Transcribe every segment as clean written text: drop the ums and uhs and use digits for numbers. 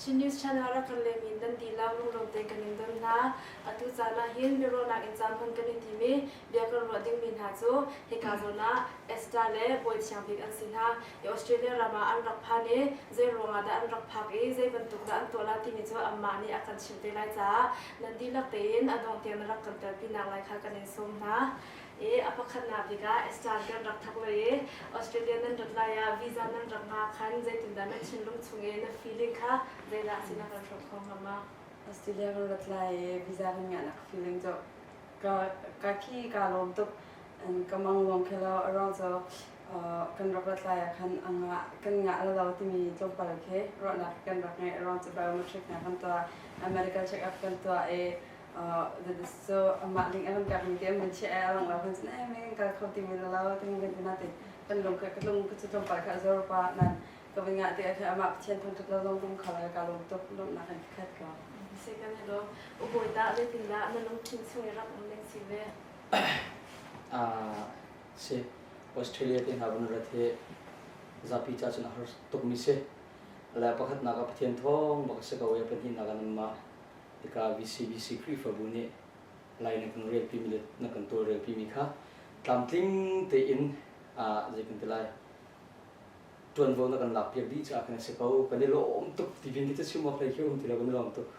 Chin News Channel rak kan lehmi nan dihlak lunglawm tein kan in don hna. Atu caan ah hin biaruahnak in caan hman kan i tim i bia kan ruah dingmi hna cu hika zawn ah Esther le Bawi Thiang Bik an si hna i Australia ram ah an rak phan i zei ruangah dah an rak phak i zei bantuk dah an tuah la timi cu anmah nih a kan chimh te lai caah nan dihlak tein a dongh tiang na rak kan telpinak lai kha kan in sawm hna. I a pakhatnak bik ah Esther kan rak thak lai i Australia nan rat lai ah visa nan rak ngah khan zeitindah na thinlung chung i na feeling kha zeidah a si na kan hrawm kho hnga ma? Australia kan rat lai i visa kan ngahnak feeling cu ka ka khi kaa lawm tuk. Ka mang wang khi lo aruang cu kan rak rat lai ah khan a ngah kan ngah la lo timi tlawmpal khi ruahnak kan rak ngeih aruang cu biometric hna kan tuah medical check up kan tuah i so amah ling a kan pek mi te an chiah i a lang lo kan cun eh mi kan kal kho ti mi lo ti kan ti na ti kan lung ka lung ka cu tlawmpal kha a zor pa nan ka vun ngah ti ah amah Pathian thangṭhat lo zong kum khal ka lung tuk lawmhnak in khat ko. Si kan i lawm. Ubawi tah zeitindah na lungthin chung i rak um ning si ve? Si Australia te hna vun rat hi zapi ca cun a har tukmi si. Le pakhatnak ah Pathian thawng bak a si ko i pahnihnak ah nanmah Hika VCBC Khrihfabu nih Lai na kan relpimi le na kan tawlrelpimi kha tlamtling tein zei kan ti lai ṭuanvo na kan lakpiak dih caah khan a si ko. Kan i lawm tuk ti bin khi cu chim awk hlei khi um ti lo kan i lawm tuk.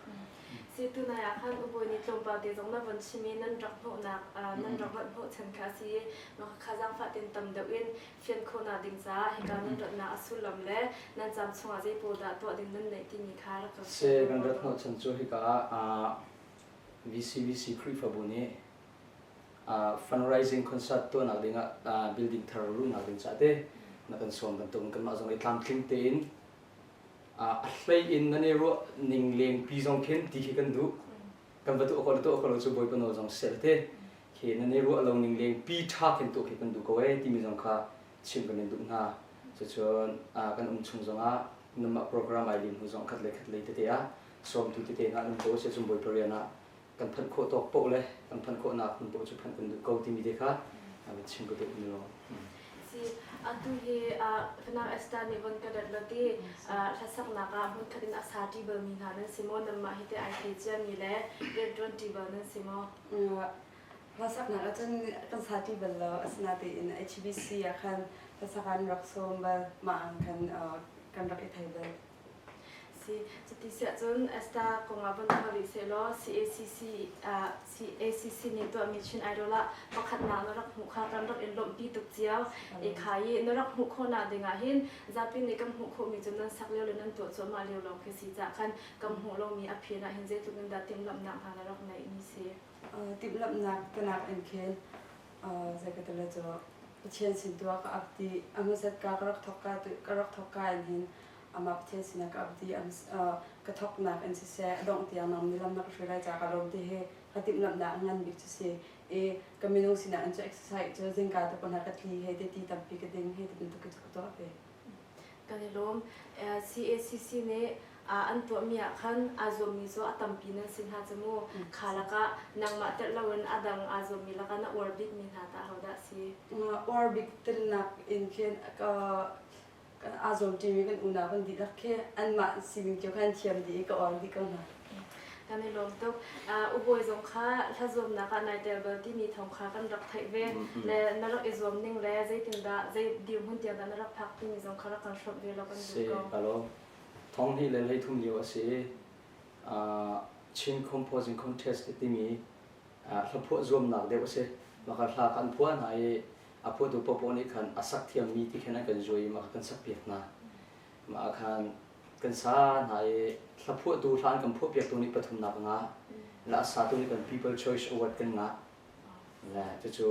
Si tunai ah khan ubawi nih tlawmpal te zong na von chim i nan rak hnawhnak nan rak rat hnawhchan kha a si i mah kha zaangfah ten tam deuh in fian khawhnak ding caah hika nan ratnak a sullam le nan caam chungah zei pawl dah tuah ding nan neih timi kha rak kan Se kan rat hnawhchan cu hika ah VCVC Khrihfabu nih fundraising concert tuahnak ding ah building thar luhnak ding caah te na kan sawm bantuk kanmah zong i tlamtling tein a hlei in nan i ruah ning lengpi zong khin ti khi kan duh kan va tuah ko tuah ko lo cu Bawipa nawl zong sel te khi nan i ruah lo ning leng pi ṭha khin tuah khi kan duh ko ee timi zong kha chim kan in duh hna. Cucun kan um chung zongah nanmah program ai lim hnu zong khat le khat lei tete ah sawmtu tete hna an um ko si cun Bawipa rian ah kan phanh khawh tawk paoh le kan phanh khawhnak hmun paoh cu phanh kan duh ko timi te kha chim ka duh ni lo. Si atu hi Fanau Esther nih von ka rat lo ti hlasaknak ah hmunkhat in a sa ṭi balmi hna nan si maw nanmah hi teh ai thei ciami le rianṭuan ṭi bal nan si maw? Hlasaknak ahcun kan sa ṭi bal lo. Asinain HBC ah khan hlasak an rak sawm bal. Mah ah khan kan rak i thei bal. Si, cuti siah cun Esther kongah von thar rih sehlaw CACC CACC nih tuahmi Chin Idol ah pakhatnak na rak hmuh kha kan rak in lawmhpi tuk cio. I kha i na rak hmuh khawhnak dingah hin zapi nih kan hmuh khawhmi cu nan sak lio le nan tuah cuahmah lio lawng khi si cah khan kan hmuh lomi a phen ah hin zeitluk in dah timhlamhnak hna na rak neihmi si. Timhlamhnak tanak in khin zei ka ti le cu Pathian sin tu ah ka ap ti a hmasat ka ka rak thawk ka ka rak thawk ka in hin amah Pathian sinah ka ap ti ka thawknak in siseh a dongh tiang nang nih lam na ka hruai lai caah ka lawm ti hi ka timhlamhnak a ngan bik cu si i ka minung sinak in cu exercise cu zingka te pon ka tli he te ti tampi ka ding he ti bantuk cu ka tuah ve. Kan i lawm. CACC nih an tuahmi ah khan aa zuammi cu a tampi nan si hna cu mu. Kha lakah nangmah telh loin a dang aa zuammi lakah na uar bikmi hna tah hodah si? Uar bik telnak in khin aa zuam ṭimi kan unau kan dihlak khi anmah sining cio khan thiam dih i ka uar dih ko hna. Kan i lawm tuk. Ubawi zong kha hla zuamnak ah nai tel bal timi thawng kha kan rak theih ve. Le na rak i zuam ning le zeitindah zei dirhmun tiang dah na rak phak timi zong kha rak kan hrawmh ve law kan duh ko. Si, ka lawm. Thong hnih le 33 lio a si i Chin Composing Contest timi hlaphuah zuamnak deuh a si. Mah kha hla kha an phuah hna i a phuahtu paohpaoh nih khan a sak thiammi ti khan an kan zuai i mah kha kan sakpiak hna. Mah ah khan kan sa hna i hlaphuahtu hla an kan phuahpiaktu nih pathumnak a ngah. Le a satu nih kan People Choice Award kan ngah. Le cucu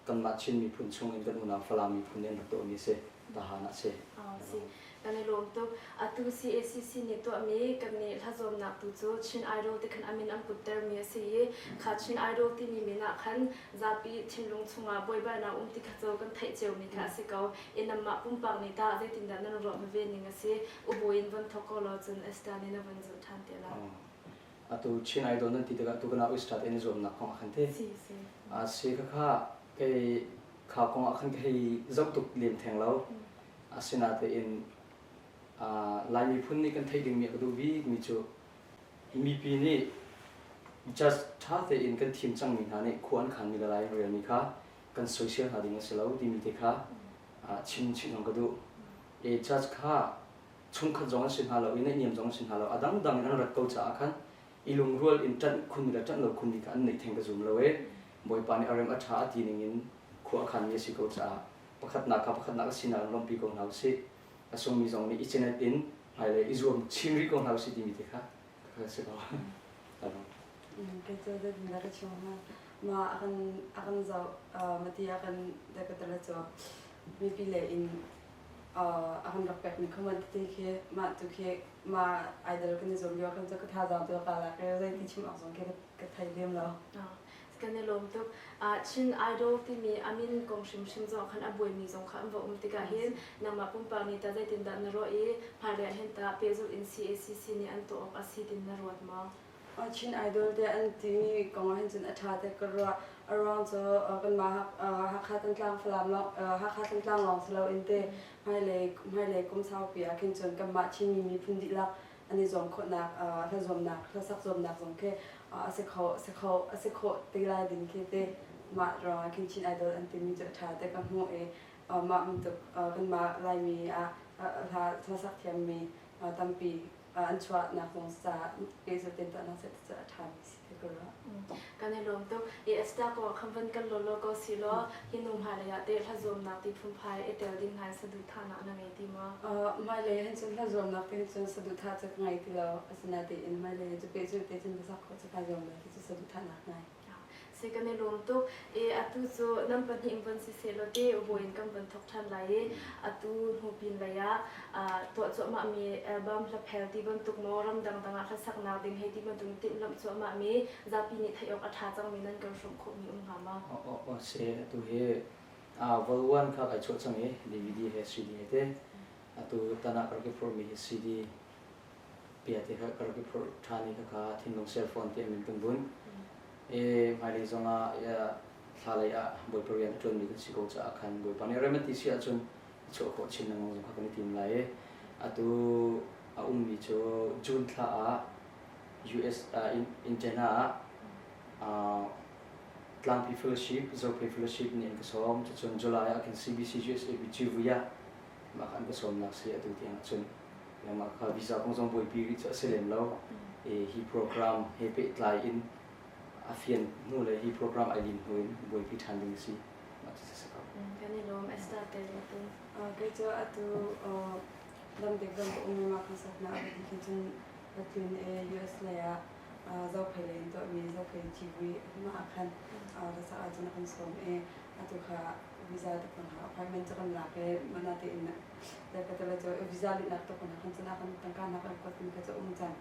kanmah Chin miphun chung in kan unau Falam miphun nih an rak tuahmi a si. Tahan ah a si. Si. Kan i lawm tuk. Atu CACC nih tuahmi kan nih hlazuamnak tu cu Chin Idol ti khan a min an puttermi a si i kha Chin Idol timi min ah khan zapi thinlung chungah buaibainak um ti kha cu kan theih ciomi kha a si ko. I nanmah pumpak nih tah zeitindah nan ruah veve ning a si? Ubawi in von thawk ko law cun Esther nih na von zulh ṭhan te lai. Atu Chin Idol nan ti tikah tu kana Ustad in zuamnak kong ah khan ti. Si si. Si kha kha kei kha kong ah khan ka hei zoh tuk lem theng lo. Asinain Lai miphun nih kan theih dingmi a ka duh bikmi cu mipi nih judge ṭha tein kan thim cangmi hna nih khua an khanmi le lai an relmi kha kan soisel hna ding a si lo timi te kha chim chih zong ka duh. E judge kha chungkhat zong an si hna lo i naihniam zong an si hna lo a dangdang in an rat ko caah khan i lungrual in ṭanh khunmi le ṭanh lo khunmi kha an neih theng ka zum lo e Bawipa nih a rem a ṭha a ti ning in khua a khanmi a si ko caah pakhatnak kha pakhatnak a sinak in lawmhpi ko hna usih. A sungmi zong nih i cenet in hmailei i zuam chin rih ko hna usih timi te kha ka si ko. Kei cu zeitindah ka chim hnga? Ma a kan a kan zoh mati a kan dekatala cu mipi le in a kan rak pekmi comment tete khi mah tu khi ma idol kan i zuam lio kan cu ka thazaang tu ka lak i zeiti chim awk zong khi ka thei lem lo. Kan i lawm tuk. Chin Idol timi a min kong hrimhrim zong khan a buaimi zong kha an va um tikah hin nangmah pumpak nih tah zeitindah na ruah i hmailei ah hin tah pehzulh in CACC nih an tuah awk a si tin na ruat maw? Chin Idol te an timi kong ah hin cun a ṭha te ka ruah. A ruang cu kanmah Hakha Thantlang Falam lawng Hakha Thantlang lawng si loin te hmailei hmailei kum saupi ah khin cun kanmah Chinmi miphun dihlak an i zuam khawhnak hla zuamnak hlasak zuamnak zong khi a si kho a si kho a si khawh te lai ding khi te mah ruangah khin Chin Idol an timi cu a ṭha te ka hmuh i mah bantuk kanmah Laimi ah hla hlasak thiammi tampi an chuahnak zong caah pehzulh ten tuahnak seh ti cu a ṭhami si te ka ruah. Kan i lawm tuk. I Esther ko khan van kan law law ko si law hi nu hmailei ah teh hla zuamnak ti phunphai i tel ding hna in saduhthahnak na ngei ti maw? Hmailei hin cun hla zuamnak ti hin cun saduhthah cu ka ngei ti lo. Asinain hmailei hin cu pehzulh te cun hlasak khawh cu kai zuam lai ti cu saduhthahnak ngai. Si kan i lawm tuk. I atu cu nan pahnih in von siseh law ti vawi in kan von thawk ṭhan lai i atu hnu pin lei ah tuah cuahmahmi album hlaphel ti bantuk maw ramdang dang ah hlasaknak ding hei ti bantuk timhlamh cuahmahmi zapi nih theih awk a ṭha cangmi nan kan hrawmh khawhmi um hnga maw? Aw si atu hi vol 1 kha kai chuah cang i DVD he CD he te atu tan ah ka rak i phurhmi hi CD bia te kha ka rak i phurh ṭhan i khakha thinlung cell phone ti min kan bunh. I hmailei zongah thla lei ah Bawipa rian a ṭuanmi kan si ko caah khan Bawipa nih rem a ti si ahcun i chuah khawh chin lengmang zong kha kan i tim lai i atu a ummi cu June thla ah US Indiana ah Tlangpi Fellowship, Zophei Fellowship nih an ka sawm. Cucun July ah khin CBC USAP Civui ah mah kha an ka sawmnak si atu tiang ahcun. Mah kha visa kong zong buaipi rih cu a si lem lo. I hi program he pehtlai in a fian hnu le hi program ai lim hnu in buaipi ṭhan ding a si. Mah cu si ko. Kan i lawm Esther te tu. Kei cu atu lamdik ram ka ummi mah kha saknak a ti khi cun Latin e US lei ah Zophei lei in tuahmi Zophei civui mah ah khan hlasak ahcun a kan sawm i atu kha visa te kan appointment cu kan lak i mana tein le cu visa luhnak te kan khan cun kan tangka hna kan kuat mi kha cu um cang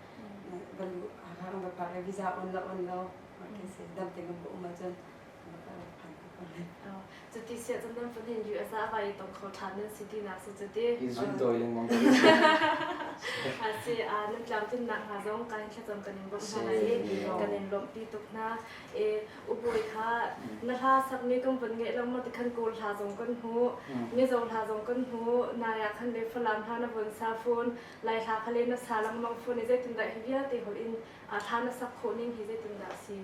va lu Hakha kan va phak i visa on lo on lo khi si dam te kan va um ahcun Cuti siah cun nan fahnin US ah vai tong kho ṭhan nan si tinak si cuti. I zun tawi lengmang. A si nan tlamtlinnak hnga zong kan in thlacam kan in bawmh hna lai i kan in lawmhpi tuk hna. E ubawi kha na hla sakmi kan von ngeih lengmang ti khan Kawl hla zong kan hmu, Mizo hla zong kan hmu, nai ah khan le Falam hla na von sa fawn, Lai hla kha le na sa lengmang fawn i zeitindah hi vialte holh in thla na sak khawh ning hi zeitindah a si?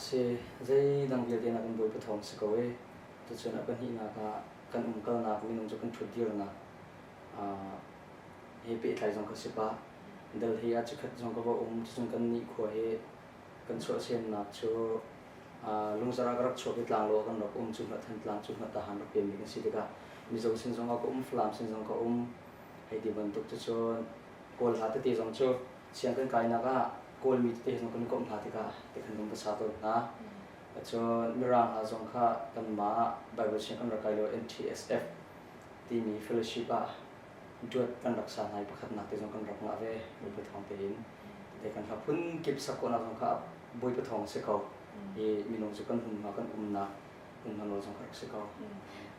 Si, zeidang vialte nak in Bawipa thawng si ko i tucun a pahnihnak ah kan umkalnak minung cu kan ṭhutdirnak he pehtlai zong ka si pah. Delhi ah chikkhat zong ka va um, cucun kan nih khua hi kan chuahsemnak cu Lungzarh ah ka rak chuak i Tlanglo ah kan rak um, cu hna Thantlang, cu hna Tahan rak pemmi kan si tikah Mizo sin zong ah ka um, Falam sin zong ka um, hei ti bantuk cucun Kawl hla tete zong cu siang kan kainak ah Kawlmi tete zong kan i komh hna tikah tikhan kan va sa tawn hna. Cun Mirang hna zong kha kanmah Bible siang kan rak kai lio NTSF timi fellowship ah duat kan rak sa hna i pakhatnak te zong kan rak ngah ve Bawipa thawng tein. Tete kan hla phun kip sak khawhnak zong kha Bawipa thawng a si ko. I minung cu kan hmunhma kan umnak. Hmunhma nawl zong ka rak si ko.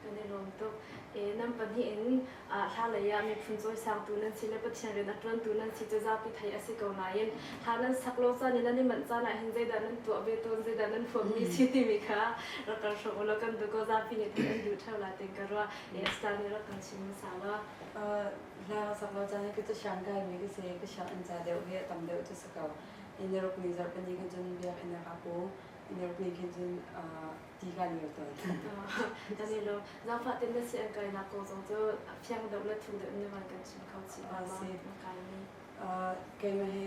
Kan i lawm tuk. E, nan pahnih in hla lei ah miphun cawisangtu nan si le Pathian rian a ṭuantu nan si cu zapi theih a si ko nain hla nan sak lo caan i nan i manh caan ah hin zeidah nan tuah ve tawn, zeidah nan huammi si timi kha rak kan hrawm u law kan duh ko zapi nih theih an duh ṭheo lai tiin ka ruah. E, Esther nih rak kan chim hmasa law. Hla ka sak lo caan hi ka casiang kaimi ka si. Ka sianginn ca deuh hi a tam deuh cu si ko. Inaruk ni zarhpini khin cun biakinn ah ka pum. Inaruk ni khin cun ti kan ngei tawn. Kan i lawm. Zaangfah ten na si an kainak kong zong cu fiang deuh le thuk deuh in na van kan chim kho chih ma na kaimi. Keimah hi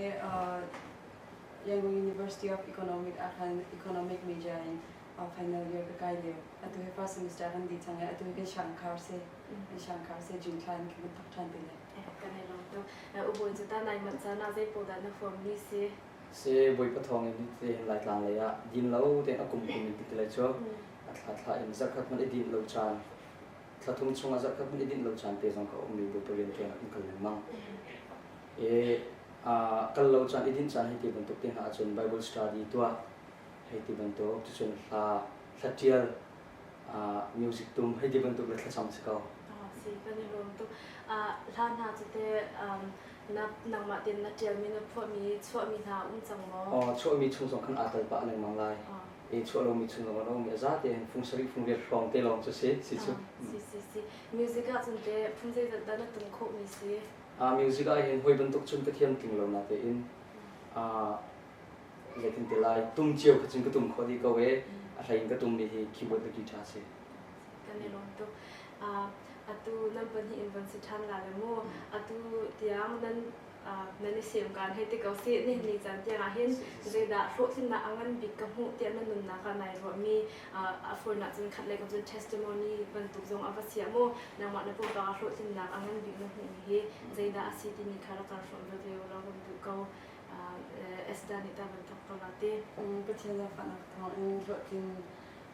Yangon University of Economic ah khan economic major in final year ka kai lio. Atu hi first semester kan dih cang i atu hi kan siangkhar si. Kan siangkhar si June thla in kan thok ṭhan ti lai. Kan i lawm tuk. Ubawi cu ta nai manh caan ah zei pawl dah na huammi si? Si Bawipa thawng in ti hin Laitlang lei ah din lo tein a kum kum in ti lai cu a thla thla in zarhkhat hmanh i dinh lo caan thla thum chung ah zarhkhat hmanh i dinh lo caan te zong ka um i Bawipa rian ṭuan ah kan kal lengmang. E kal lo caan i dinh caan hei ti bantuk te hna ahcun Bible study tuah hei ti bantuk cucun hla hla ṭial music tum hei ti bantuk le thlacam si ko. Si kan i lawm tuk. Hla hna cu te na nangmah tein na ṭialmi na phuahmi chuahmi hna um cang maw? Aw chuahmi chung zong khan aa tel pah lengmang lai. E chuah lomi chung zong an um i a za tein fung sarih fung riat hrawng te lawng cu si si cu. Si si si. Music ah cun te phun zeizat dah na tum khawhmi si? Music ah hin hoi bantuk cun ka thiam tling lo na tein zeitin te lai tum cio kha cun ka tum khawh dih ko e a hlei in ka tummi hi keyboard le guitar si. Kan i lawm tuk. Atu nan pahnih in van si ṭhan la le mu. Atu tiang nan nan i sem kaan hei ti ko si ni ni caan tiang ah hin zeidah hlawhtlinnak a ngan bik ka hmuh tiah nan nunnak ah nai ruahmi a fawinak cun khat le kam cun testimony bantuk zong a va sia mu nangmah na pumpak ah hlawhtlinnak a ngan bik na hmuhmi hi zeidah a si timi kha rak kan hrawm ve ve law kan duh ko. Esther nih ta van thok ko la ti. Pathian zaangfahnak thawng in hlawhtlin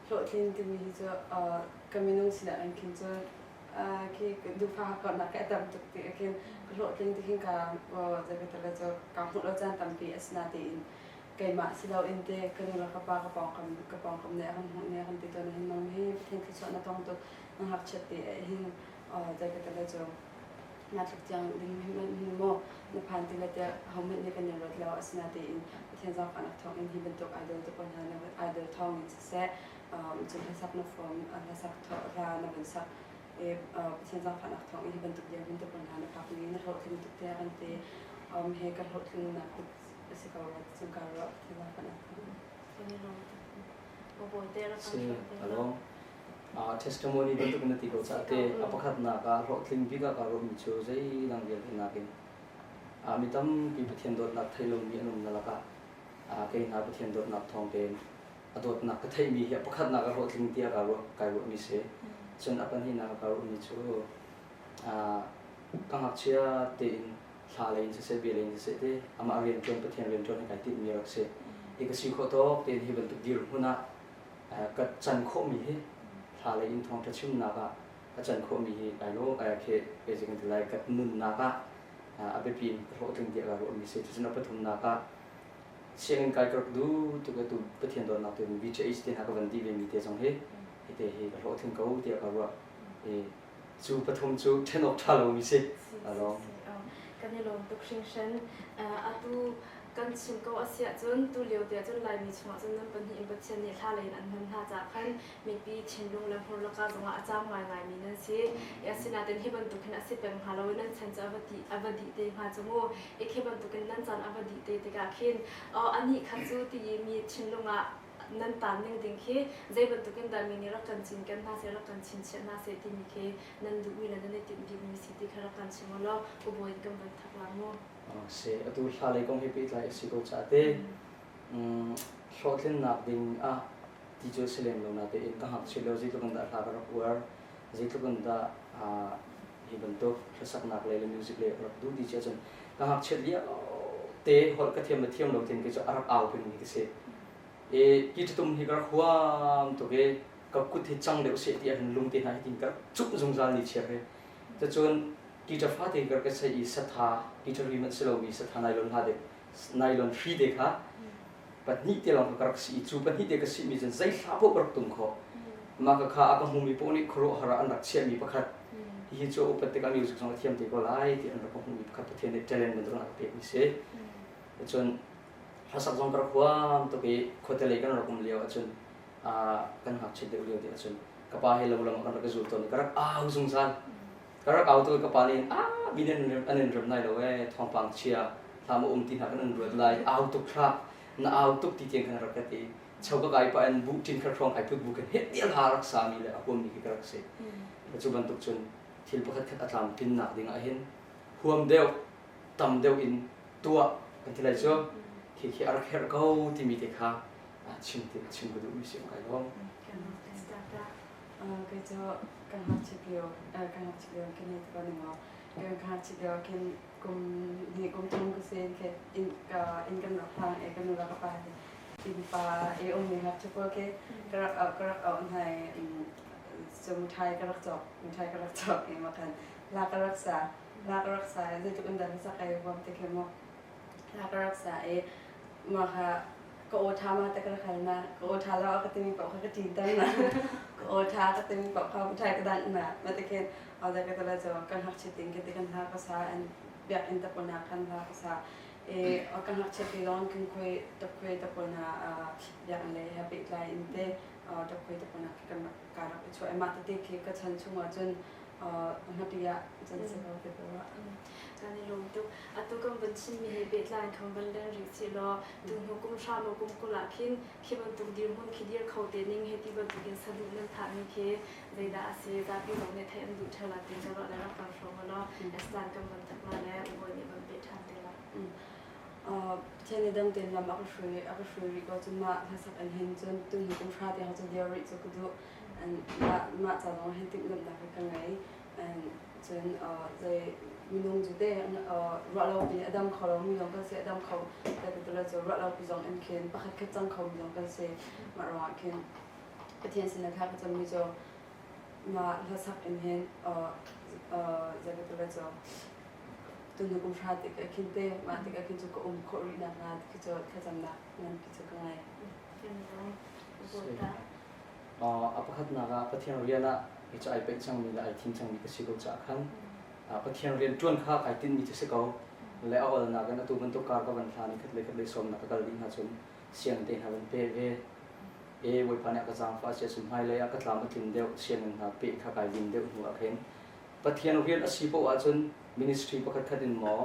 hlawhtlin timi hi cu ka minung sinak in khin cun khi duhfah hakkauhnak ka tam tuk ti khin ka hlawhtling ti khin ka zei cu ka hmuh lo caan tampi asinatein keimah si loin te ka nu le ka pa ka pawngkam ka pawngkam nih a kan hmuh nih a kan ti tawn hin nang hi Pathian thluachuah na tong tuk na ngakchiat te hin zei ka cu na tluk tiang ding hin maw na phan ti le tiah hohmanh nih kan in ruat lo asinatein Pathian zaangfahnak thawng in hi bantuk idol te pawl hna na idol thawng in siseh cun hlasak na form hlasak hla na van sak i Pathian zaangfahnak thawng in hi bantuk dirhmun te pawl hna na phak mi na hlawhtling tuk tiah kan ti he ka hlawhtlinnak tuk a si ko rua cun ka ruah Pathian zaangfahnak thawng in. Si, alo. Testimony bantuk na ti ko caah te a pakhatnak ah hlawhtling bik ah kaa ruahmi cu zeidang vialte nakin mi tampi Pathian dawtnak thei lomi an um na lakah kei hna Pathian dawtnak thawng tein a dawtnak ka theihmi hi a pakhatnak ah hlawhtling tiah kaa ruah kai ruahmi si. Cun a pahnihnak ah kaa ruahmi cu ka ngakchia tein thla lei in siseh bia lei in siseh te amah rianṭuan Pathian rianṭuan hi kai tinhmi a rak si. Hi ka si khawh tawk tein hi bantuk dirhmun ah ka can khawhmi hi thla lei in thawngṭha chimnak ah ka can khawhmi hi kai lawm khi kei kan ti lai ka nunnak ah a biapi in ka hlawhtling tiah ka ruahmi si. Cucun a pathumnak ah sianginn kai ka rak duh tuk i tu Pathian dawtnak tu in BJH te hna ka van dih ve mi te zong hi hi te hi ka hlawhtling ko tiah ka ruah. I cu pathum cu ṭhen awk ṭha lomi si. Alawm. Kan i lawm tuk hringhran. Atu kan chim ko a si ahcun tu lio te ahcun Laimi chungah cun nan pahnih in Pathian nih hla lei in an hman hna caah khan mipi thinlung le hmur laka zongah a caam ngaingaimi nan si. Asinain hi bantuk hin a si peng hnga lo i nan chan cu a va dih a va dih te hnga cu mu. I khi bantukin nan caan a va dih te tikah khin anih kha cu ti i mi thinlung ah nan taan ning ding khi zei bantukin dah mi nih rak kan cinken hna seh rak kan chinchiah hna seh timi khi nan duhmi le nan i timh bikmi si ti kha rak kan chim u law ubawi in kan van thak la mu. Si atu hla lei kong he pehtlai a si ko caah te hlawhtlinnak ding ah ti cu si lem lo natein ka ngakchia lio zeitluk in dah hla ka rak uar zeitluk in dah hi bantuk hlasaknak lei le music lei ka rak duh ti cu ahcun ka ngakchiat lio te holh ka thiam le thiam lo tin kei cu a rak au pengmi ka si. I ki ṭhitum hi ka rak huam tuk i ka kut hi cang deuh seh ti ahhin lung te hna hi tin ka rak cuk zungzal ni chiar hi. Cucun ki ṭha fate ka rak i saih i satha ki ṭha ri manh si lomi satha nylon hla dek nylon hri te kha pahnih te lawng kha ka rak si i cu pahnih te ka sihmi cun zei hla paoh ka rak tum khawh. Mah ka kha a ka hmumi paoh nih khuaruahhar ah an rak chiahmi pakhat. Hihi cu a upat tikah music zong a thiam te ko lai ti an rak ka hmuhmi pakhat Pathian nih talent bantuk in a ka pekmi si. Cun hlasak zong ka rak huam tuk i khuate lei kan rak um lio ahcun kan ngakchiat deuh lio te ahcun ka pa he lo lam ah kan rak i zul tawn i ka rak au zungzal. Ka rak au tuk i ka pa nih ah mi nih an in rem lai lo ee thawngpang chia hlah maw um ti hna kan in ruat lai au tuk hlah na au tuk ti tiang khan rak ka ti. Cho ka kai pah in bu ṭin khat hrawng ai put bu khin heh tiah hla rak sami le a huammi khi ka rak si. Cu bantuk cun thil pakhat khat a tlamtlinnak ding ah hin huam deuh tam deuh in tuah kan ti lai cu khi khi a rak herh ko timi te kha chim ti chim ka duhmi si kai lawm. Kei cu kan ngakchit lio kan ngakchit lio khin hei ti ko ning law kan ngakchit lio khin kum hnih kum thum ka sin khi inn inn kan rak hlang i ka nu le ka pa he innpa i ummi ngakchia pawl khi ka rak auh ka rak auh hna i cu mithai ka rak cawk mithai ka rak cawk i mah khan la ka rak sa la ka rak sa i zeitluk in dah hlasak ai huam ti khi mu la ka rak sa i mah kha ka aw ṭha ma te ka rak hal na ka aw ṭha lo a ka timi paoh kha ka ṭin ter na ka aw ṭha ka timi paoh kha mithai ka dangh na ma ti khin au ka tala cu kan ngakchia ting khi ti kan hla ka sa an biakinn te pawl hna khan hla ka sa i kan ngakchia ti lawng kan khuai tapkhuai te pawl hna biakinn lei he pehtlai in te tapkhuai te pawl hna khi kan ka rak i chuah i mah tete khi ka chan chung ahcun hmati ah chan si ko ti ko ah. Kan i lawm tuk. Atu kan van chimmi he pehtlai in kan van leng rih sih law tu hnu kum hra maw kum 20 ah khin khi bantuk dirhmun khi dir kho te ning he ti bantuk in saduh nan thahmi khi zeidah a si zapi zong nih theih an duh ṭheo la ti ka ruah le rak kan hrawm law Estan kan van tak la le ubawi nih van pe ṭhan te la. Pathian nih dam tein lam a ka hruai a ka hruai rih ko cun mah hlasak an hin cun tu hnu kum hra tiang cu dir rih cu ka duh. Mah mah ca zong hin timhlamhnak hi ka ngei. Cun zei minung cu te ruah lo pi a dam kho lo mi zong kan si a dam kho te cu ruah lo pi zong in khin pakhat khat cang kho mi zong kan si. Mah ruangah khin Pathian sin ah thla ka cammi cu mah hlasak in hin zei ka ti lai cu tunu kum hra tik ah khin te mah tik ah khin cu ka um khawh rih nakhnga ti khi cu thlacamnak nganpi cu ka ngei. A pakhatnak ah Pathian rian ah hi cu ai peih cangmi le ai thim cangmi ka si ko caah khan Pathian rian ṭuan kha kai tinhmi cu si ko. Le a olnak in atu bantuk kar ka van hlan i khat le khat lei sawmnak ka kal dih hna cun siang te hna van pe ve. E Bawipa nih a ka zaangfah a si ahcun hmailei ah ka tlam a tlin deuh, sianginn hna peh kha kai lim deuh hnu ah khin Pathian rian a si paoh ahcun ministry pakhatkhat in maw,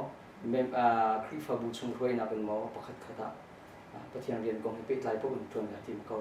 Khrihfabu chung hruainak in maw pakhatkhat ah Pathian rian kong he pehtlai paoh in ṭuan kaa tim ko.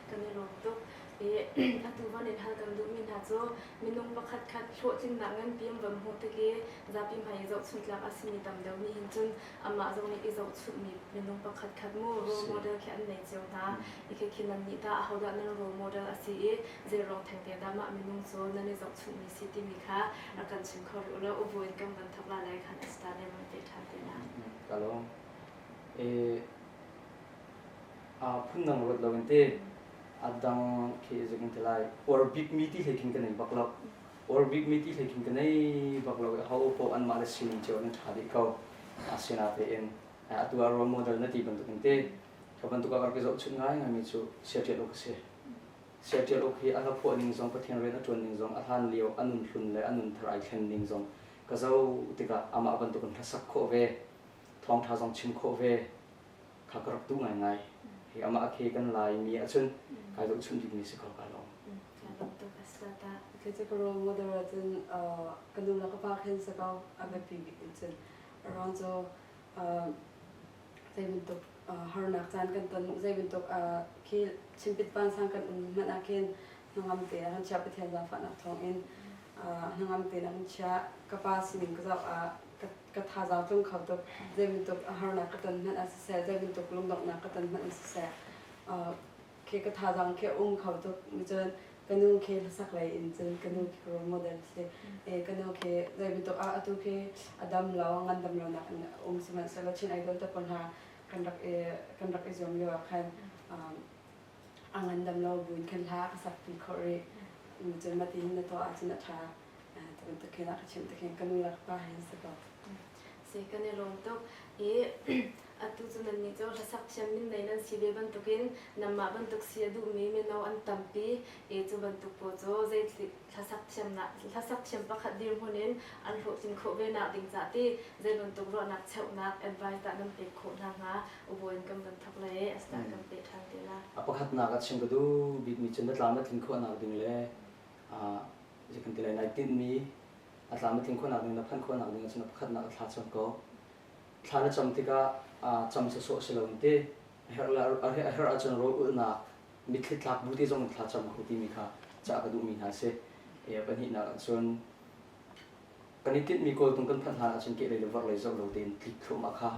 Kan i lawm tuk. I atu van in hal kan duhmi hna cu minung pakhat khat hlawhtlinnak nganpi an van hmuh tik i zapi hmai i zohchunhtlak a simi tam deuh nih hin cun amah zong nih i zohchunhmi minung pakhat khat mu role model khi an nei cio hna. I khi khi nan nih tah ahodah nan role model a si i zei ruang thengte dah mah minung cu nan i zohchunhmi si timi kha rak kan chim kho rih u law uvu in kan van thawk la lai khan Esther nih van pe ṭhan te la. Ka lawm. Phundang ruat lo in te a dang khi zeitin ti lai uar bikmi ti hlei khin ka nei bak lo. Uar bikmi ti hlei khin ka nei bak lo i ho paoh anmah le sining cio an ṭha dih ko. Asinain atu ah role model na ti bantuk in te ka bantuk ah ka rak i zohchunh ngaingaimi cu Saya Ṭial Uk a si. Saya Ṭial Uk hi a hla phuah ning zong Pathian rian a ṭuan ning zong a hlan lio a nun hlun le a nun thar ai thlen ning zong ka zoh tikah amah bantuk in hlasak khawh ve, thawngṭha zong chim khawh ve kha ka rak duh ngaingai. Hi amah khi kan Laimi ahcun kai zohchunh bikmi si ko ka lawm. Kei cu ka role model ahcun ka nu le ka pa khin si ko a biapi bik in cun aruang cu zei bantuk harnak caan kan ton zei bantuk khi chimpit vansang kan um hmanh ah khin hnangam te ah kan chiah Pathian zaangfahnak thawngin hnangam tein a kan chiah ka pa sining ka zoh ah ka thazaang tlung kho tuk zei bantuk harnak ka ton hmanh ah siseh zei bantuk lungdonghnak ka ton hmanh ah siseh khi ka thazaang khi a um kho tuk cun ka nu khi hlasak lei in cun ka nu khi ka role model si e ka nu khi zei bantuk ah atu khi a dam lo ngandam lo nak in um sihmanhsehlaw Chin Idol te pawl hna kan rak i kan rak i zuam lio ah khan a ngandam lo buin khan hla ka sak pi khawh rih cun mah ti hin na tuah ahcun a ṭha ti bantuk khin a ka chimh te khin ka nu le ka pa he an si ko. Si kan i lawm tuk i. Atu cu nannih cu hlasak thiam min nei nan si ve bantukin nanmah bantuk si a duhmi mino an tampi i cu bantuk pawl cu zei hlasak thiamnak hlasak thiam pakhat dirhmun in an hlawhtlin khawh ve nak ding cah ti zei bantuk ruahnak cheuhnak advice dah nan pek khawh hna hnga ubawi in kan van thawk lai i asina kan peh ṭhan te la. A pakhatnak a chim ka duh bikmi cu na tlam na tlin khawhnak ding le zei kan ti lai nai tinhmi a tlam na tlin khawhnak ding na phanh khawhnak ding ahcun a pakhatnak a thla cam ko. Thla na cam tikah cam sawsawh si lo in ti a herh a herh ahcun rawl ulhnak mitthli tlak bu te zong in thla cam ko timi kha cah ka duhmi hna a si. E pahnihnak ahcun kan i tinhmi kawltung kan phanh hlan ahcun kehlei le vorhlei zoh lo tein tlik thluahmah kha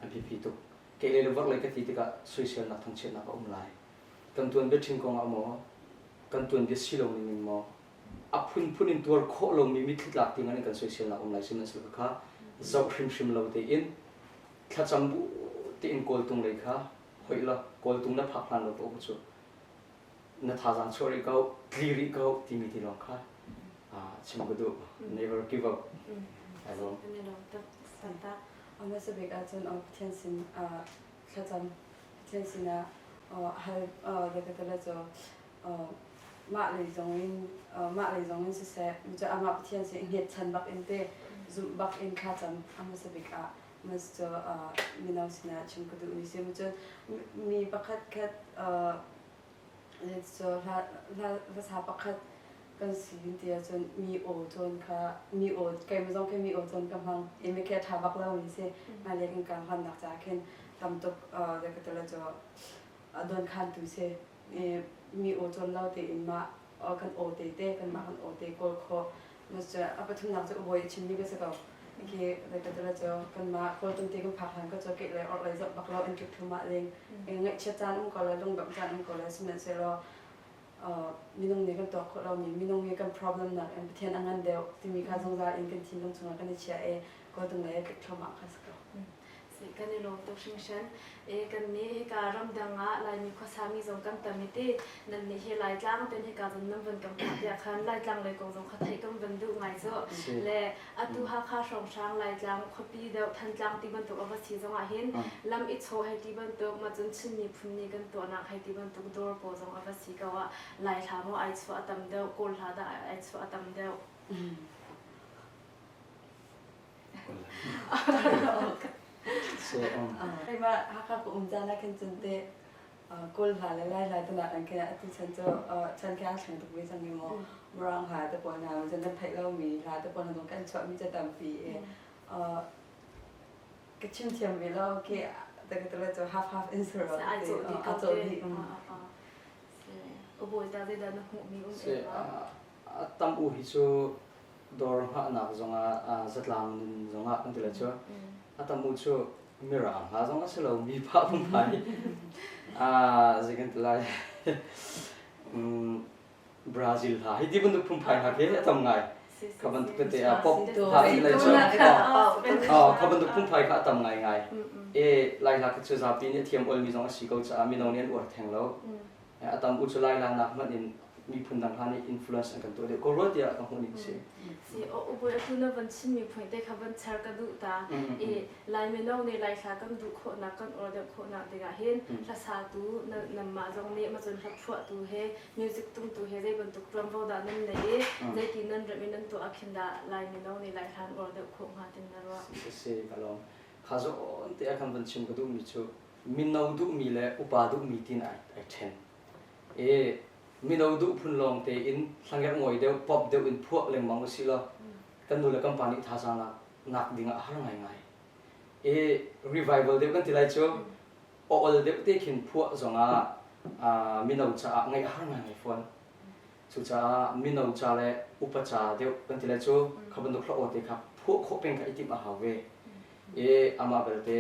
an biapi tuk. Kehlei le vorhlei ka ti tikah soiselnak thangchiatnak a um lai. Kan tuanbia ṭhing kong ah maw, kan tuanbia si lo ning in maw, a phunphun in tuar khawh lomi mitthli tlak tiang in kan soiselnak um lai sihmanhsehlaw kha zoh hrimhrim lo tein thlacam bu tein kawltung lei kha hoih law kawltung na phak hlan lo paoh cu na thazaang chuah rih ko tli rih ko timi ti lawng kha chim ka duh never give up ai lawm Hmasa bik ahcun Pathian sin thlacam Pathian sinah hal le cu mah lei zong in mah lei zong in siseh cu amah Pathian sin hngetchan bak in te zumh bak in thlacam a hmasa bik ah mas cu mino sinah chim ka duhmi si cun mi pakhat khat cu hlasa pakhat kan si ti ahcun mi aw cawn kha mi aw keimah zong khi mi aw cawn ka hmang i mi khi a ṭha bak lomi si hmailei kan kar hlannak caah khin tam tuk zei ka ti lai cu dawnkhantu si i mi aw cawn lo tein mah kan aw te te kanmah kan aw te kawl khawh a pathumnak cu bawi a chimmi ka si ko khi zei ka ti lai cu kanmah kawltung te kan phak hlan ka cu kehlei lei orhlei zoh bak lo in tluk thluahmah ding ngaihchiat caan um ko lai lungdongh caan um ko lai sihmanhsehlaw minung nih kan tuak khawh lomi minung hi kan problem nak in Pathian a ngan deuh timi kha zungzal in kan thinlung chungah kan i chiah i kawltung lei tlik thluahmah kha si ko. Kan i lawm tuk hringhran. E kan nih hika ramdang ah Laimi khuasami zong kan tam i ti nan nih hi Laitlang ten hika zon nan van kan phah tiah khan Laitlang lei kong zong kha theih kan van duh ngai cu. Le atu Hakha hrawnghrang Laitlang khuapi deuh Thantlang ti bantuk a va si zong ah hin lam i chaw hei ti bantuk ma cun Chin miphun nih kan tuahnak hei ti bantuk dawr pawl zong a va si ko ah Lai hla maw ai chuah a tam deuh Kawl hla dah ai chuah a tam deuh. Keimah Hakha ka um caan ah khin cun teh Kawl hla le Lai hla te nakin khin atu chan cu chan khi aa thleng tuk ve cang i maw Mirang hla te pawl hna cun kan theih lomi hla te pawl hna zong kan chuahmi cu tampi i ka chim thiam ve lo khi cu half half in si rua Ai cawh dih a cawh dih. Bawi ta zeidah na hmuhmi um A tam u hi cu dawr hngahnak zongah zatlang nun zongah kan ti lai cu a tam u cu mirang hla zong a si lo mi pah phunphai zei kan ti lai Brazil hla hi ti bantuk phunphai hna khi a tam ngai kha bantuk tete a pop hla in lai cu kha bantuk phunphai kha a tam ngai ngai e lai hla khi cu zapi nih a thiam olmi zong a si ko caah mino nih an uar theng lo A tam u cu Laila nak hmanh in miphun dang hna nih influence an kan tuah deuh ko rua tiah ka hmuh ning si. Si o uboi atu na van chimmi point te kha van char ka duh ta i Lai mino nih Lai hla kan duh khawhnak kan uar deuh khawhnak dingah hin hlasatu nanmah zong nih macun hla phuahtu he music tumtu he zei bantuk tuanvo dah nan nei i zeiti nan remh i nan tuah ah khin dah Lai mino nih Lai hla an uar deuh khawh hnga tin na ruah? Si si ka lawm. Kha zawn te ah kan van chim ka duhmi cu mino duhmi le upa duhmi tiin ai ṭhen. I mino duh phun lawng tein hlangerh ngawi deuh, pop deuh in phuah lengmang usih law kan nu le kan pa nih thazaang lak nak ding ah a har ngaingai. I revival deuh kan ti lai cu aw-ol deuh te khin phuah zongah mino caah ngaih a har ngaingai fawn. Cucaah mino ca le upa ca deuh kan ti lai cu kha bantuk hla aw te kha phuah khawh peng kha i timh a hau ve. I amah belte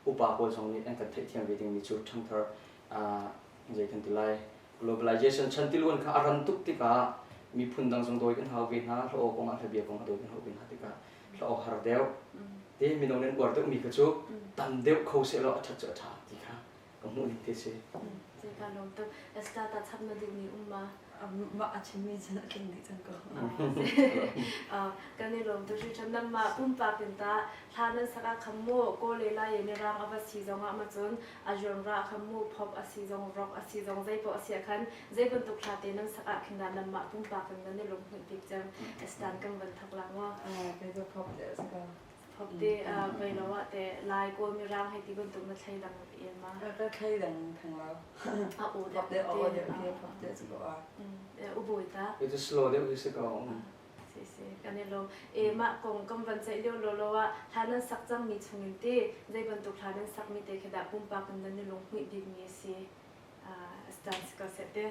upa pawl zong nih an kan theihthiam ve dingmi cu ṭhangthar zei kan ti lai globalization chan tiluan kha a ran tuk tikah miphun dang zong dawi kan hau ve hna hla aw kong ah hlabia kong a dawi kan hau ve hna tikah hla aw har deuh te mino nih an uar deuhmi kha cu tam deuh kho sehlaw a ṭhat cu a ṭha ti kha. ka hmuh ning te si. Zei ka lawm tuk. Esther ta chap na duh mi um ma? Mah a chimmi cun a tling dih cang ko. Kan i lawm tuk hringhran. Nanmah pumpak in tah hla nan sak ah khan mu Kawl le Lai in Mirang a va si zong ah ma cun a genre ah khan mu pop a si zong rock a si zong zei paoh a si ah khan zei bantuk hla te nan sak ah khin dah nanmah pumpak in nan i lunghmuih bik cem? Esther kan van thok la maw? Kei cu pop te a si ko. Pop te voi lo ah te Lai Kawl Mirang hei ti bantuk na thleidang em ma? Ka thleidang theng lo. A aw deuh te aw deuh ke pop te si ko a. Ubawi ta. Kei cu slow deuh hi si ko. Si si kan i lawm. E mah kong kan van ceih lio lo lo ah hla nan sak cangmi chungin te zei bantuk hla nan sakmi te khi dah pumpak in nan i lunghmuih bikmi a si? Stan si ko seh te.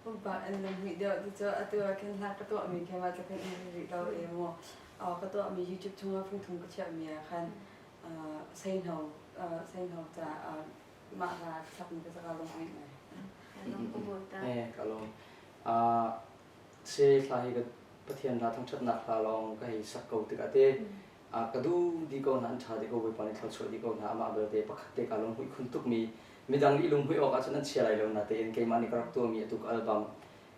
Pumpak in lunghmuih deuh ti cu atu ah khin hla ka tuahmi khi mah tluk in in rih lo e mu. Ka tuahmi YouTube chungah fungthum ka chiahmi ah khan seihno seihno ca mah hla ka sakmi ka saka lunghmuih ngai. Eh ka lawm. Se hla hi ka Pathian hla thangṭhatnak hla lawng ka hei sak ko tikah te ka duh dih ko hna an ṭha dih ko Bawipa nih thluachuah dih ko hna amah belte pakhat te kaa lunghmuih khun tukmi midang nih lunghmuih awk ahcun an chia lai lo natein keimah nih ka rak tuahmi atu ka album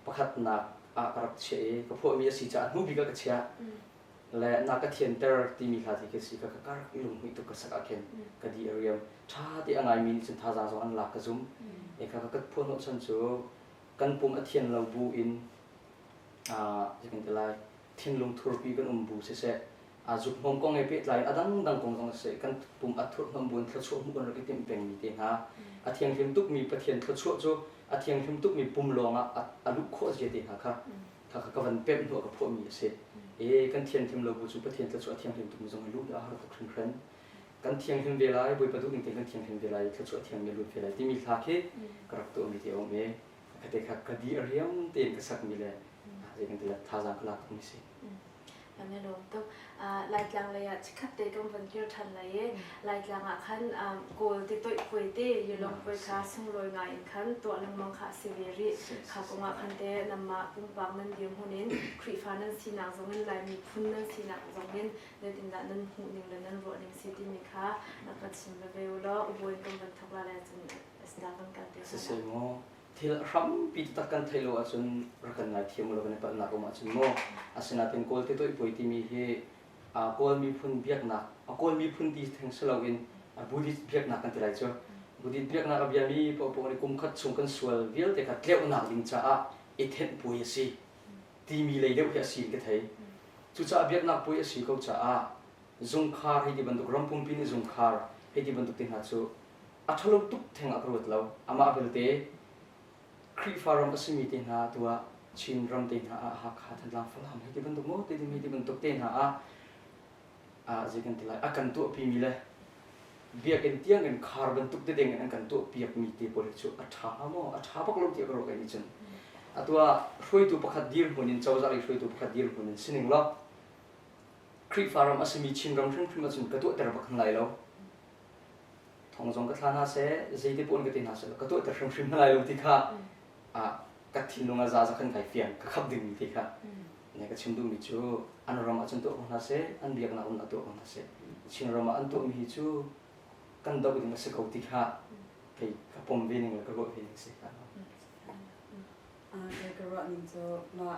pakhatnak ah ka rak chiah i ka phuahmi a si caah hnu bik ah ka chiah le na ka thianter timi hla te khi si ka ka rak i lunghmuih tuk ka sak ah khin ka di a riam ṭha te a ngaimi nih cun thazaang zong an lak ka zum e kha ka phuah hnawhchan cu kan pum a thian lo bu in zei kan ti lai thinlung thurpi kan um bu siseh zukhmawm kong he pehtlai in a dangdang kong zong siseh kan pum a thurhnom bu in thluachuah hmuh kan rak i timh pengmi te hna a thianghlim tukmi Pathian thluachuah cu a thianghlim tukmi pum lawng ah a luh khawh zia te hna kha kha ka van pemh hnu ka phuahmi a si e kan thianghlim lo bu cu Pathian thluachuah a thianghlim tukmi zong hi luh a har tuk hringhran kan thianghlim ve lai Bawipa duh ning te kan thianghlim ve lai thluachuah thiangmi lut ve lai timi hla khi ka rak tuahmi te a um e ka te kha ka di a riam tein ka sakmi le zei kan ti le thazaang ka lak tukmi si. Kan i lawm tuk. Laitlang lei ah chikkhat te kan van kir ṭhan lai i Laitlang ah khan Kawl ti toih puai te Yulong puai kha sunglawi ngai in khan tuah lengmang kha a si ve rih. Kha kong ah khan te nanmah pumpak nan dirhmun in Khrihfa nan sinak zong in Laimi phun nan sinak zong in zeitindah nan hmuh ning le nan ruah ning si timi kha rak ka chim veve u law ubawi kan van thawk la lai cun Esther kan kal te Siseh maw thil hrampi taktak kan theih lo ahcun rak kan ngaithiam u law kan i palhnak um ahcun maw asinain Kawl te toih puai timi hi Kawl miphun biaknak Kawl miphun ti theng si loin Buddhist biaknak kan ti lai cu Buddhist biaknak a biami paohpaoh nih kum khat chung kan sual vialte kha tleuhnak ding caah i thenh puai a si timi lei deuh hi a si in ka thei cucaah biaknak puai a si ko caah zungkhar hei ti bantuk ram pumpi nih zungkhar hei ti bantuk te hna cu a ṭhalo tuk theng ah ka ruat lo. Amah belte Khrihfa ram a simi te hna tu ah Chin ram te hna ah Hakha, Thantlang, Falam hei ti bantuk maw ti hei ti bantuk te hna ah ah zei kan ti lai a kan tuahpimi le biakinn tiang in khar bantuk te ding in an kan tuahpiakmi te pawl hi cu a ṭha hnga maw a ṭha bak lo tiah ka ruah kei nih cun atu ah hruaitu pakhat dirhmun in cozah lei hruaitu pakhat dirhmun in sining law Khrihfa ram a simi Chin ram hrimhrim ahcun ka tuahter bak hna lai lo Thong zong ka thla hna seh, zeiti paoh in ka ti hna seh, ka tuahter hrimhrim hna lai lo ti kha ka thinlung ah zaza khan kai fiang, ka khap dingmi ti kha. Ne ka chim duhmi cu an ram ah cun tuah ko hna seh, an biaknak ram ah tuah ko hna seh. Chin ram ah an tuahmi hi cu kan doh ding a si ko ti kha kei ka pom ve ning le ka ruah ve ning si. Kei ka ruah ning cu mah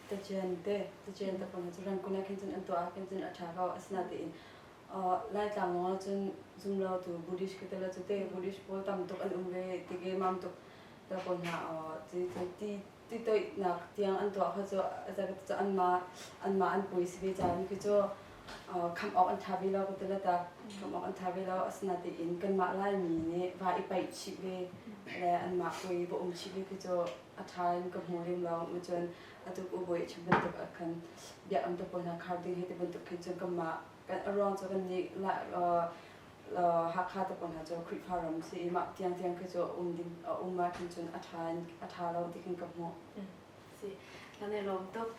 tacian te tacian te pawl cu rangkun ah khin cun an tuah ah khin cun a ṭha ko asinain Laitlang lawng ahcun zumlotu Buddhist ka ti lo cu te Buddhist pawl tam tuk an um ve ti mam tuk ta pawl hna ti ti toihnak tiang an tuah kha cu cu anmah anmah an pui si ve caan khi cu kham awk an ṭha ve lo ka ti la ta kham awk an ṭha ve lo asinain kanmah Laimi nih va i paih chih ve le anmah pui va um chih ve khi cu a ṭha in ka hmu lem lo cun atu u bawi chim bantuk ah khan biakam te pawl hna khar ding hei ti bantuk khin cun kanmah kan a ruang cu kan nih Hakha te pawl hna cu Khrihfa ram si i mah tiangtiang khi cu um ding a um ah khin cun a ṭha in a ṭha lo ti khin ka hmuh. Si, kan i lawm tuk.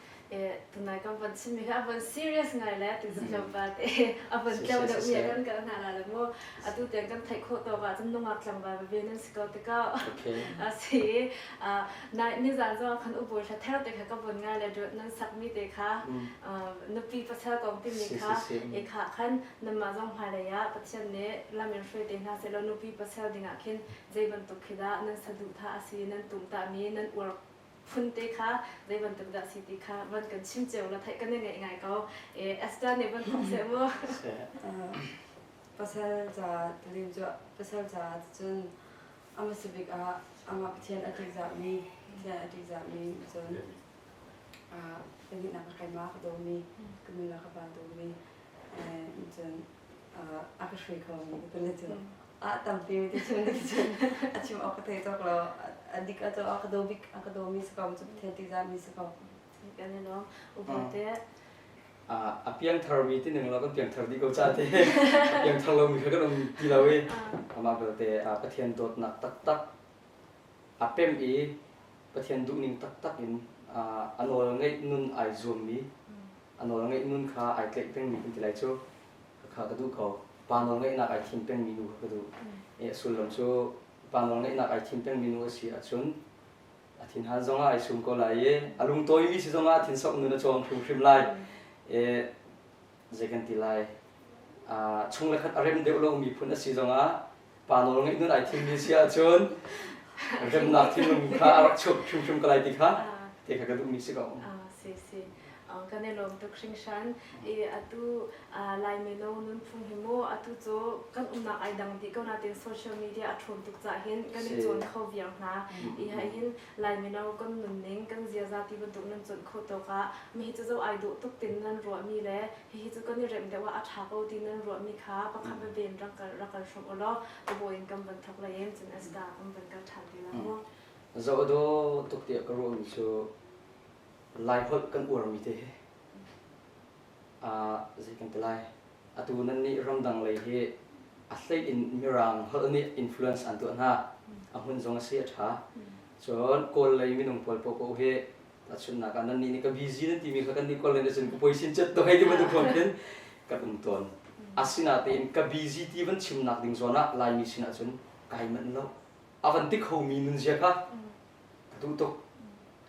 Tunai kan van chimmi kha a van serious ngai le tu tlawmpal te a van tlo deuh mi kan kal hna la le mu. Atu tiang kan theih khawh tawk ah cun nungak tlangval veve nan si ko tikah a si. Nai nizan zong khan ubawi thla ther te kha ka von ngai le nan sakmi te kha nupi pasal kong timi kha e kha khan nanmah zong hmailei ah Pathian nih lam in hruai te hna sehlaw nupi pasal dingah khin zei bantuk khi dah nan saduhthah a si, nan tumtahmi, nan uar phun te kha zei bantuk dah si ti kha van kan chim cio la theih kan i ngaih ngai ko. Esther nih van thawk seh mu. Pasal ca tilim cu pasal ca cun a hmasa bik ah amah Pathian a ṭihzahmi Pathian a ṭihzahmi cun pahnihnak ah keimah ka dawmi ka nu le ka pa dawmi cun a ka hruai khomi ka tule cu ah tampi ti chim ding cun a chim awk ka thei cawk lo a dik a a ka daw bik a ka dawmi si ko cu Pathian ṭihzahmi si ko. Kan i lawm. Upa te. A piangthar mi ti ning lo kan piangthar dih ko ca te a piangthar lomi kha kan um ti lo i amah belte Pathian dawtnak taktak a pem i Pathian duhning taktak in a nawl ngeih nun ai zuammi a nawl ngeih nun kha ai tlaih pengmi kan ti lai cu kha ka duh ko. Pa nawl ngeihnak ai thim pengmi nu kha ka duh. I a sullam cu pa nawl ngeihnak ai thim pengmi nu a si ahcun a thinhan zongah ai sum ko lai i a lungtawimi si zongah a thinsok nun a cawng hrimhrim lai. I zei kan ti lai chung le khat a rem deuh lomi phun a si zongah pa nawl ngeih nun ai thimmi si ahcun remnak thinlung kha a rak chuak hrimhrim ko lai ti kha te kha ka duhmi si ko. Si si. Kan i lawm tuk hringhran. I atu Lai mino nunphung hi mu atu cu kan umnak ai dang dih ko nain social media a ṭhawn tuk cah hin kan i cawn kho viar hna. I hin Lai mino kan nunning, kan ziaza ti bantuk nan cawn kho tawk ah mihi cu zo ai dawh tuk tin nan ruahmi le hihi cu kan i remh deuh ah a ṭha ko ti nan ruahmi kha pakhat veve in rak rak kan hrawmh u law bawi in kan van thawk lai in cun Esther kan van kal ṭhan te lai mu. Zoh a dawh tuk tiah ka ruahmi cu Laiholh kan uarmi te hi zei kan ti lai atu nan nih ramdang lei hi a hlei in Mirang holh nih influence an tuah hna a hmun zong a si a ṭha cun Kawl lei minung pawl paohpaoh hi tahchunhnak ah nan nih nih ka busy nan timi kha kan nih Kawl lei nih cun ka poisin cet to hei ti bantuk fawn khin kan um tawn asinatein ka busy ti van chimnak ding zawn ah Laimi sinah cun kai manh lo a van ti khomi nunzia kha ka duh tuk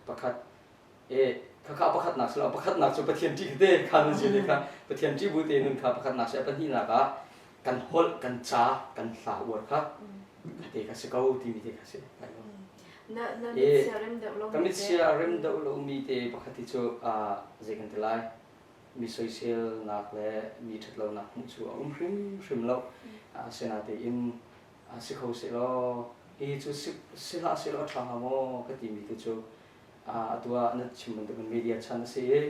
pakhat e khakha pakhatnak si lo pakhatnak cu Pathian ṭih te kha nun si te kha Pathian ṭih bu te nun kha pakhatnak si pahnihnak ah kan holh kan ca kan hla uar kha kha te kha si ko timi te kha si e ka mit sia rem deuh lo mi te pakhat hi cu zei kan ti lai mi soiselnak le mi ṭhatlonak hmuh cu a um hrimhrim lo asinatein si kho seh law hi cu si hlah seh law a ṭha hnga maw ka timi tu cu atu ah na chim bantukin media chan a si i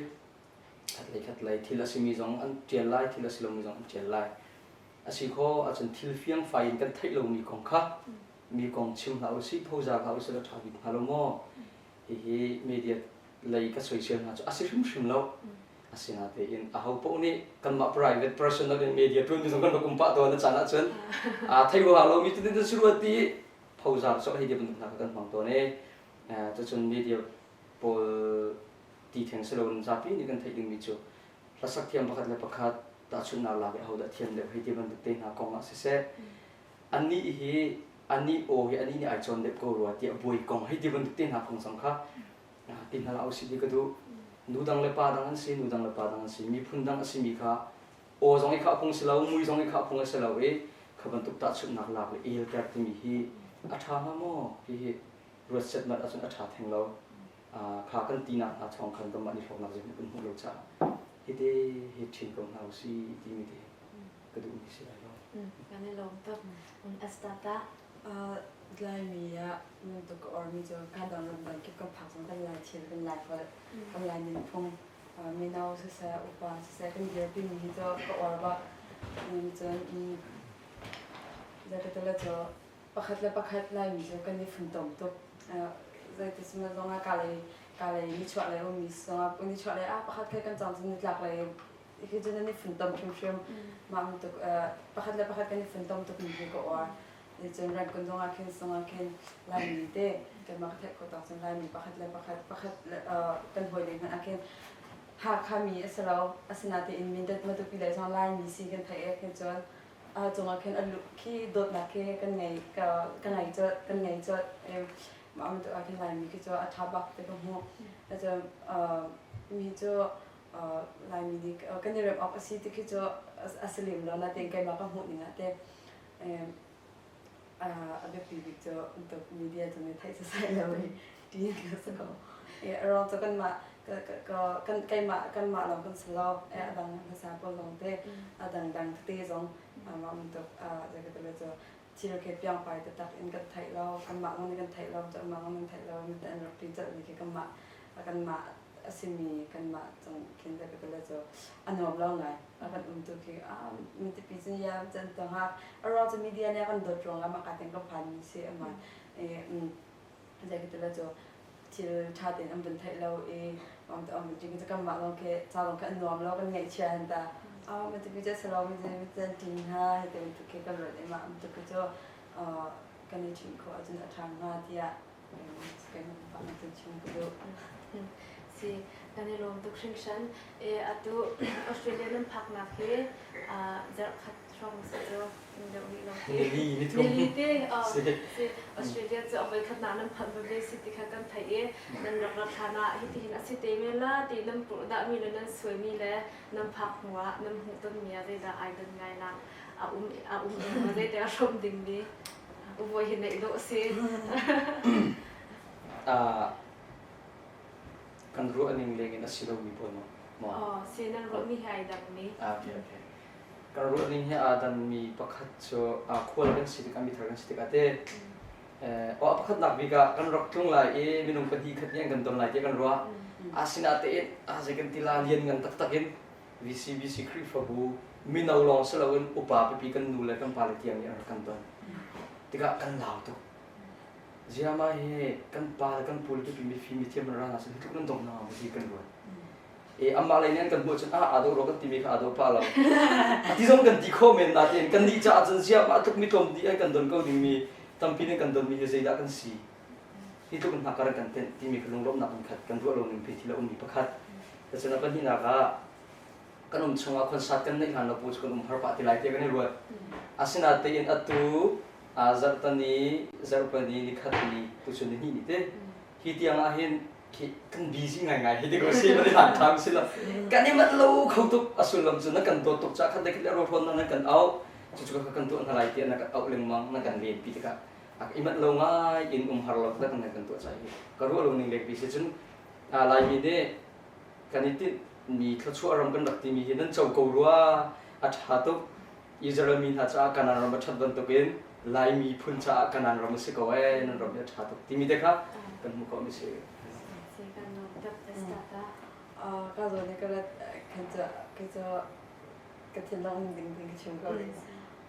khatlei khatlei thil a simi zong an ṭial lai thil a si lomi zong an ṭial lai a si kho ahcun thil fiangfai in kan theih lomi kong kha mi kong chim hlah usih phozar hlah usih law ṭha bik hnga lo maw hihi media lei ka soisel hna cu a si hrimhrim lo Asinatein aho paoh nih kanmah private personal in media ṭuanmi zong kan rak um pah tawn a caan ahcun aa thei huaha lomi tu tin si rua ti phozar cu hei ti bantuk hna kha kan hmang tawn i cucun media pawl ti theng si loin zapi nih kan theih dingmi cu hlasak thiam pakhat le pakhat tahchunhnak lak i ahodah thiam deuh hei ti bantuk te hna kong ah siseh anih hi anih aw hi anih nih ai cawn deuh ko rua tiah buai kong hei ti bantuk te hna kong zong kha ti hna hlah usih ti ka duh. Nu dang le pa dang an si, nu dang le pa dang an si. Miphun dang a simi kha aw zong i khah phung si lo, mui zong i khah phung a si lo i kha bantuk tahchunhnak lak le elter timi hi a ṭha hnga maw? Hihi ruat setmat ahcun a ṭha theng lo. Kha kan tinak hna thawng khan kanmah nih hlawknak zeihmanh kan hmuh lo caah hite hi ṭhin ko hna usih timi te ka duhmi si lai lo. Kan i lawm tuk. Astata. Laimi ah bantuk ka ormi cu ka dang ramdang kip kan phak zong kan Lai thil, kan Lai holh, kan Lai nunphung, mino siseh, upa siseh kan dirpimi hi cu ka or bak. Cun zeitatala cu pakhat le pakhat Laimi cu kan i funtom tuk. Zeitisme zongah ka lei ka lei nichuah lei ummi zongah nichuah lei ah pakhat khat kan cang cun nitlak lei hi cu nan i funtom hrimhrim. Mah bantuk pakhat le pakhat kan i funtom tukmi hi ka uar. Cun Rangoon zongah khin zongah khin Laimi te keimah ka theih khawh tawk cun Laimi pakhat le pakhat pakhat kan hawi leng hmanh ah khin. Hakha mi a si lo. Asinain Mindat Matupi lei zong Laimi si kan theih eh khin cun a cungah khin a lu khi dawtnak khi kan ngei ka ka ngei colh kan ngei colh. Mah bantuk ah khin Laimi khi cu a ṭha bak ti ka hmuh. Cun mi cu Laimi nih kan i rem awk a si ti khi cu a si lem lo nain keimah ka hmuh ning ah teh a biapi bik cu bantuk media cu nih theih sasai lo i ṭih ka si ko. A ruang cu kanmah kan keimah kanmah lawng kan si lo. A dang hmasa pawl zong te a dangdang tete zong mah bantuk zei cu thil khi piangpai taktak in kan theih lo. Kanmah zong nih kan theih lo, cu anmah zong nih an theih lo. Mi an rak ṭi colhmi khi kanmah kanmah a simi kanmah cung khin zei ka cu a nuam lo ngai. A kan umtu khi ah mitipi cun ya can to ha. A ruang cu media nih a kan dawt ruangah mah ka ting ka phan mi si ama zei ka cu thil ṭha tein an vun theih lo i am to am jing kanmah lawng khi ca lawng khi an nuam lo kan ngaihchia han ta. Ah mitipi cu salo mi cun tin ha he te tu khi kan ruat i mah tu khi cu kan i chimh khawh ahcun a ṭha hnga tiah Si, kan i lawm tuk hringhran. E, atu Australia nan phaknak hi zarh khat hrawng si cu in deuh rih lo ti. Nili ni thum. Nili te, si, Australia cu a voikhatnak nan phanh ve si ti kha kan theih i nan rak rat hlan ah hitihin a si te men la ti nan purhdah mi le nan suaimi le nan phak hnu ah nan hmuh tonmi ah zeidah ai dan ngai nak a um a um zeite a hrawm ding mi Uvoi hi neih dawh a si. Kan ruah ning leng in a si lomi pawl maw? Oh, si nan ruahmi he ai dangmi. Okay, okay. Kan ruah ning he aa danmi pakhat cu khual kan si tikah mithar kan si tikah te oh pakhatnak bik ah kan rak tlung lai i minung pahnih khat nih an kan don lai tiah kan ruah. Asinain a zei kan ti la lian ngan taktak in VCBC Khrihfabu mino lawng si loin upa pipi kan nu le kan pale tiang nih an rak kan don. Tikah kan lau tuk. Ziama hi kan pa le kan pu le pipi mifim mithiam an ra hna sin hi tluk nan dong hna ma ti kan ruat. E amah lei nih an kan hmuh cun ah aa dawh rua kan timi kha aa dawh pah lo. A ti zong kan ti kho men natein kan nih caah cun ziama tluk mi tlawm dih an kan don ko dingmi tampi nih kan donmi hi zeidah kan si. Hi tluk in hna kar kan tenh timi kha lunglawmhnak in khat kan ruah lo ning thil a ummi pakhat. Cun a pahnihnak ah kan um chungah concert kan neih hlan lo pu cu kan um har pah ti lai tiah kan i ruat. Asinain atu zarhtani, zarhpani, nikhat ni, tuchun ni hnih ni te hi tiang ah hin kan busy ngaingai hi ti ko si kan i hlan ṭham si lo. Kan i manh lo kho tuk a sullam cu na kan dawt tuk caah khat le khat le rawlhrawn na kan auh cucu ka kan tuah hna lai tiah na kan auh lengmang na kan len pi tikah i manh lo ngai in um har lo tak kan tuah cai hi ka ruah lo ning lek bi si cun Laimi nih kan i tinhmi thluachuah ram kan rak timi hi nan co ko rua a ṭha tuk Israel mi hna caah Kanaan ram a ṭhat bantukin Laimi phun caah Kanaan ram a si ko ee nan ram hi a ṭha tuk timi te kha kan hmuh khawhmi si. Ka zawn i ka rat khan cu kei cu ka thinlung ding ding ka chim ko rih.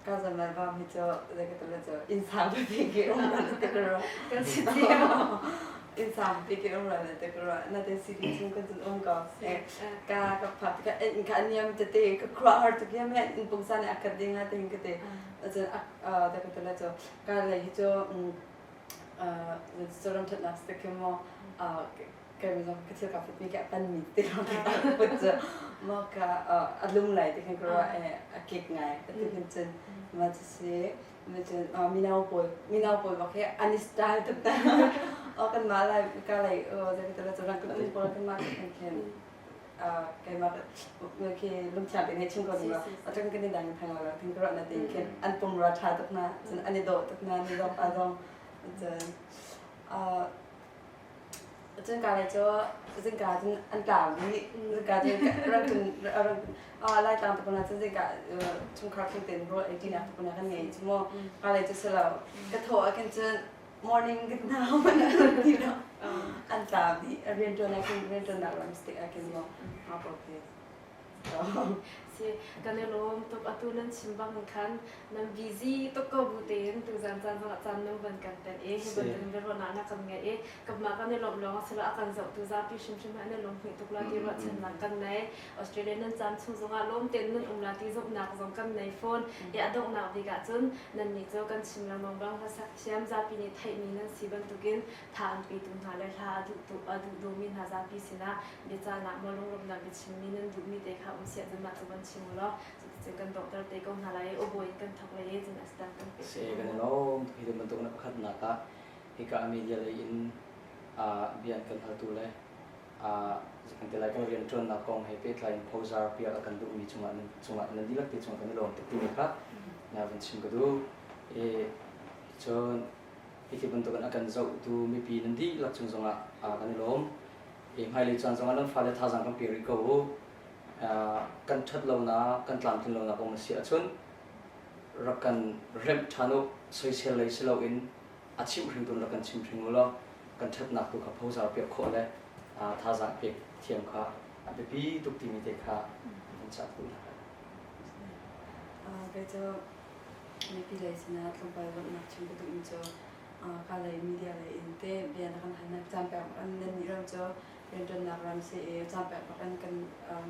Ka zawn le vam hi cu zei ka tule cu inn sang pipi ki um ra na te ka ruah. Kan si cio. Inn sang pipi ki um ra na te ka ruah. Na te city chung kan cun um ko. Ka ka phak ka in ka niam tete ka khuah har tuk ya men in pungsa nih a khat ding a ting ka te. Cun a te ka tule cu ka lei hi cu cu ram thatnak si khi mo kai zong ka thil ka put mi ka pan mi te lawng te ka put cu mo ka a lum lai ti khan ka ruah a kik ngai ka ti khan cun ma cu si ma cun mino pawl mino pawl bak hi an i style tuk ta o kan mah lai ka lei o zei ka tala cu ran kan um pawl kan mah kan khen keimah khi lungthiang te nih chim ko ding a kan kan dang thang lo thing ka ruah na ti khin an pum ra tha tuk na cun an i dawh tuk na ni dawh pa zong cun Cun lei cu zingka cun an tlau dih. Zingka cun rangcun Laitlang te pawl cun zingka chungkhar thing tein rawl ei ṭinak te pawl kan ngei cu mu. Ka lei cu si lo. Ka thawh ah khin cun morning ka nau an ti lo. An tlau dih. Rianṭuan ah khin rianṭuannak ram stick ah khin mu. Ngah pawl khi. Si, kan i lawm tuk. Atu nan chim bang in khan nan busy tuk ko bu tein tuzan caan zongah caan nan van kan tel i hi bantuk biaruahnak na kan ngeih i kanmah kan i lawmh lawng a si lo a kan zohtu zapi hrimhrim hi an i lunghmuih tuk la ti ruahchannak kan nei. Australia nan caan chung zongah lawm tein nan um la ti zumhnak zong kan nei fawn. I a donghnak bik ahcun nannih cu kan chim lengmang bang hlasak thiam zapi nih theihmi nan si bantukin tha an petu hna le hla a duh a duh dawmi hna zapi sinah biacahnak maw lunglawmhnak biachimmi nan duhmi te kha um siah cun mah cu van chim u law cuticun kan donghter te ko hna lai i awbawi in kan thawk lai i cun astan kan pe. Si kan i lawm hi bantuk na pakhatnak ah hika media lei in bia an kan haltu le kan ti lai kan rianṭuannak kong he pehtlai in phozar piak a kan duhmi cungah nan cungah nan dihlak te cungah kan i lawm tuk timi kha na van chim ka duh. I cun Hiti bantukin a kan zohtu mipi nan dihlak cung zongah kan i lawm. I hmailei caan zongah nan fale thazaang kan pe rih ko u. Kan ṭhat lonak, kan tlamtlin lonak um a si ahcun rak kan remh ṭhan u. Soisel lei si loin a chimhringtu rak kan chimhring u law kan ṭhatnak tu kha phozar piak khawh le thazaang pek thiam kha a biapi tuk timi te kha kan cah duh hna. Kei cu Mipi lei sinah tlawmpal lawmhnak chim ka duhmi cu ka lei media lei in teh bia na kan halnak caan pek bak in nan nih ram cu rianṭuannak ram si i caan pek bak in kan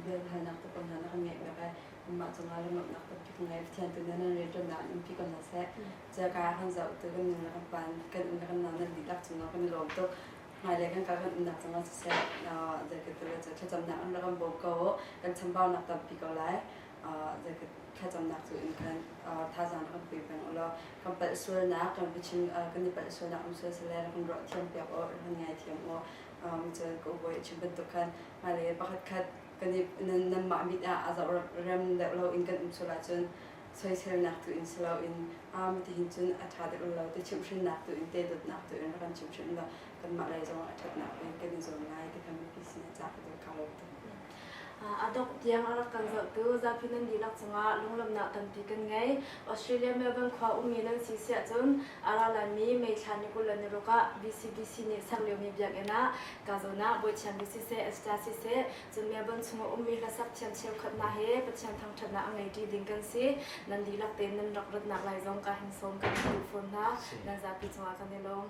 bia halnak te pawl hna na kan ngeih piak i kanmah cungah lunglawmhnak tampi kan ngei. Pathian tu nih nan rianṭuannak in umpi ko hna seh. Cu ka kan zoh tu kan nu le kan pa kan u le kan nau nan dihlak cungah kan i lawm tuk. Hmailei kan kal kan umnak cungah siseh thlacamnak in rak kan bawm ko u. Kan chambaunak tampi ko lai. Thlacamnak cu in khan thazaang kan pe peng u law kan palh sualnak kan biachim kan i palh sualnak um sual sile kan ruah thiam piak u kan ngai thiam u cun ka ubawi chim bantuk khan hmailei pakhat khat kan i nanmah mit ah a zoh rem deuh lo in kan um sual ahcun soiselnak tu in si loin miti hin cun a ṭha deuh lo ti chimhhrinnak tu in te dawtnak tu in rak kan chimhhrin law kanmah lei zong a ṭhatnak in kan i zuam lai ti kha mipi sin ah ca ka duh ka lawm tuk. A dongh tiang a rak kan zohtu zapi nan dihlak cungah lunglawmhnak tampi kan ngei. Australia Melbourne khua ummi nan si siah cun a ra laimi May thla ni 26 ah BCBC nih sak liomi biakinn ah Gazawn ah Bawi Thiang Bik siseh, Esther siseh, cun Melbourne chung a ummi hlasak thiam cheukhat hna he Pathian thangṭhatnak a ngeiṭi ding kan si. Nan dihlak tein nan rak ratnak lai zong ka hin sawm kan duh fawn hna. Nan zapi cungah kan i lawm.